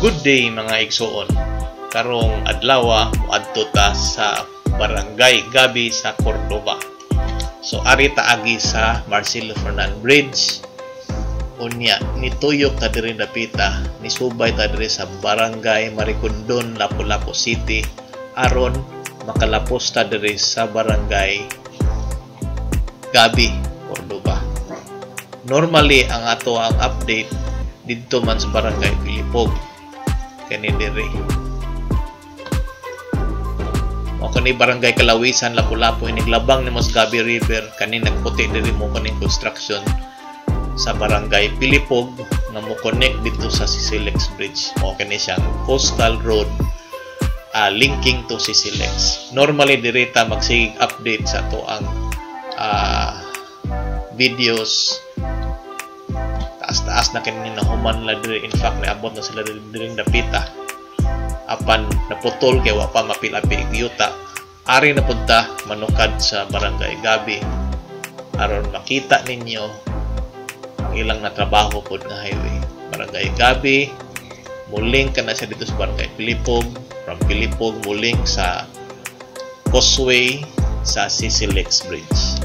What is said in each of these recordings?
Good day, mga igsuon. Karong adlaw, moadto ta sa Barangay Gabi sa Cordova. So ari ta agi sa Marcelo Fernan Bridge. Unya nituyok ta diri dapita, nisubay ta diri sa Barangay Maricondon, Lapu-Lapu City aron makalapos ta diri sa Barangay Gabi, Cordova. Normally ang ato ang update didto man sa Barangay Pilipog kani diri. Mao kani Barangay Kalawisan, Lapu-Lapu, iniglabang ni Mos Gabi River kani nagputi diri mo kaning construction sa Barangay Pilipog nga mo connect dito sa Sisilex Bridge. Mao kani siyang coastal road linking to Sisilex. Normally diri ta magsigig update sa ato ang videos. Taas-taas na kini nahuman la diri, in fact niabot na sila diri dapita apan naputol kay wa pa mapil-api yuta. Ari na punta manukad sa Barangay Gabi aron makita ninyo ang ilang natrabaho pod nga highway. Barangay Gabi muling ka na siya dito sa Barangay Pilipog, from Pilipog muling sa causeway sa Sisilex Bridge.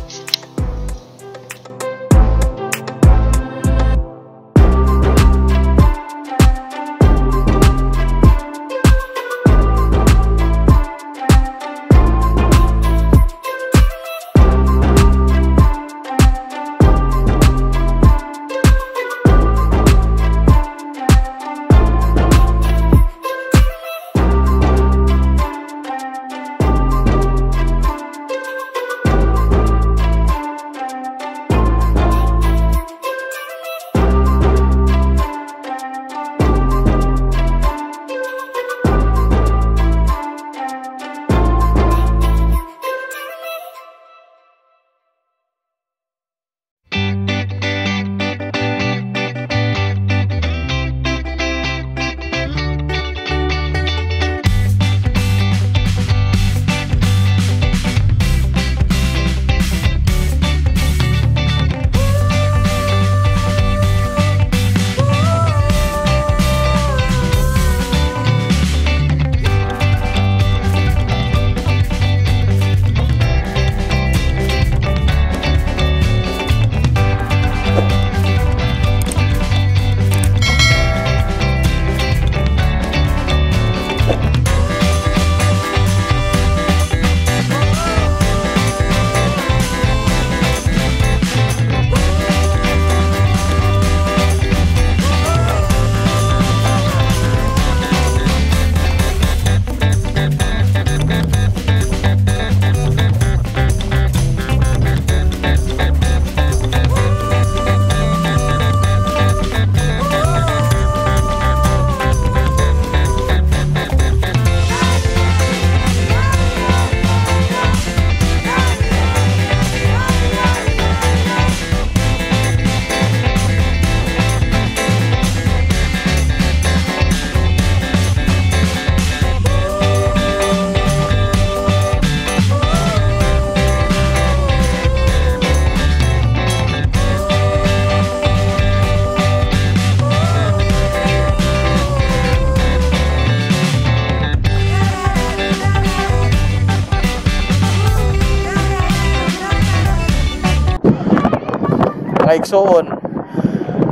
Mga igsoon,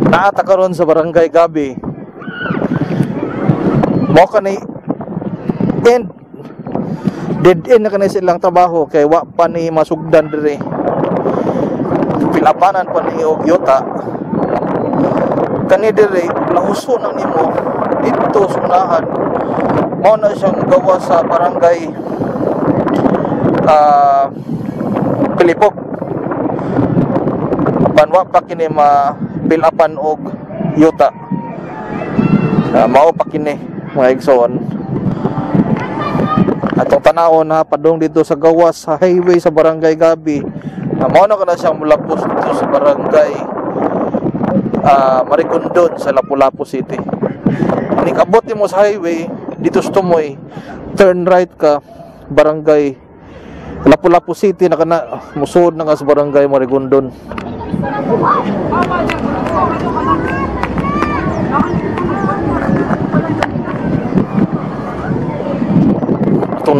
naa ta karon sa Barangay Gabi. Mao kani end dead end na kani silang trabaho kay wa pa ni masugdan diri. Pilapanan pa ni og yuta. Kani diri lahuso nang nimo didto sa unahan. Mao na siyang gawa sa Barangay Pilipog. Wa pa kini mapilapan og yuta. Mao pa kini mga igsoon. Atong tanawon ha padung dito sa gawas sa highway sa Barangay Gabi. Mao na kana siyang mulapos dito sa Barangay Maricondon sa Lapu-Lapu City. Inig-abot nimo sa highway dito sa Tumoy, turn right ka Barangay Lapu-Lapu City na kana musuod na ka sa Barangay Maricondon.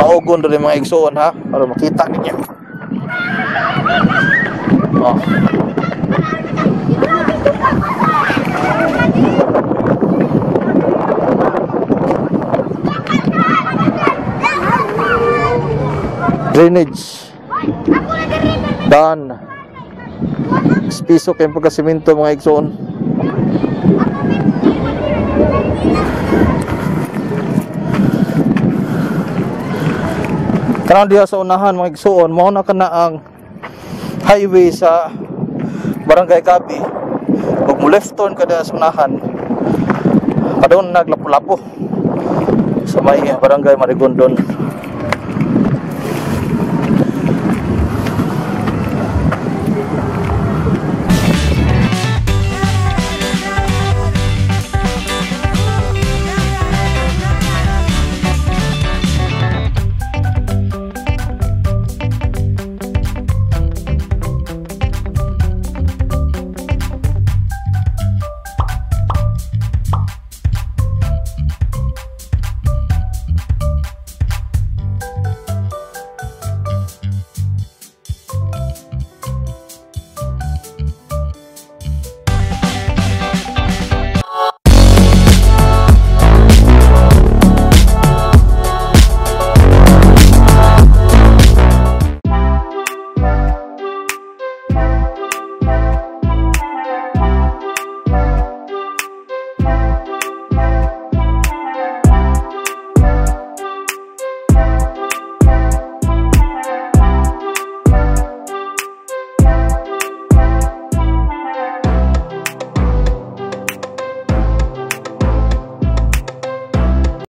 Laugon diri, mga igsuon, ha, para makita ninyo. Oh. Drainage. Done. Piso kay pagkasimento, mga igsuon. Kanang diha sa unahan, mga igsuon, mao na kana ang highway sa Barangay Gabi. Ug mo left turn ka diha sa unahan, padung nag Lapu-Lapu sa may Barangay Marigondon.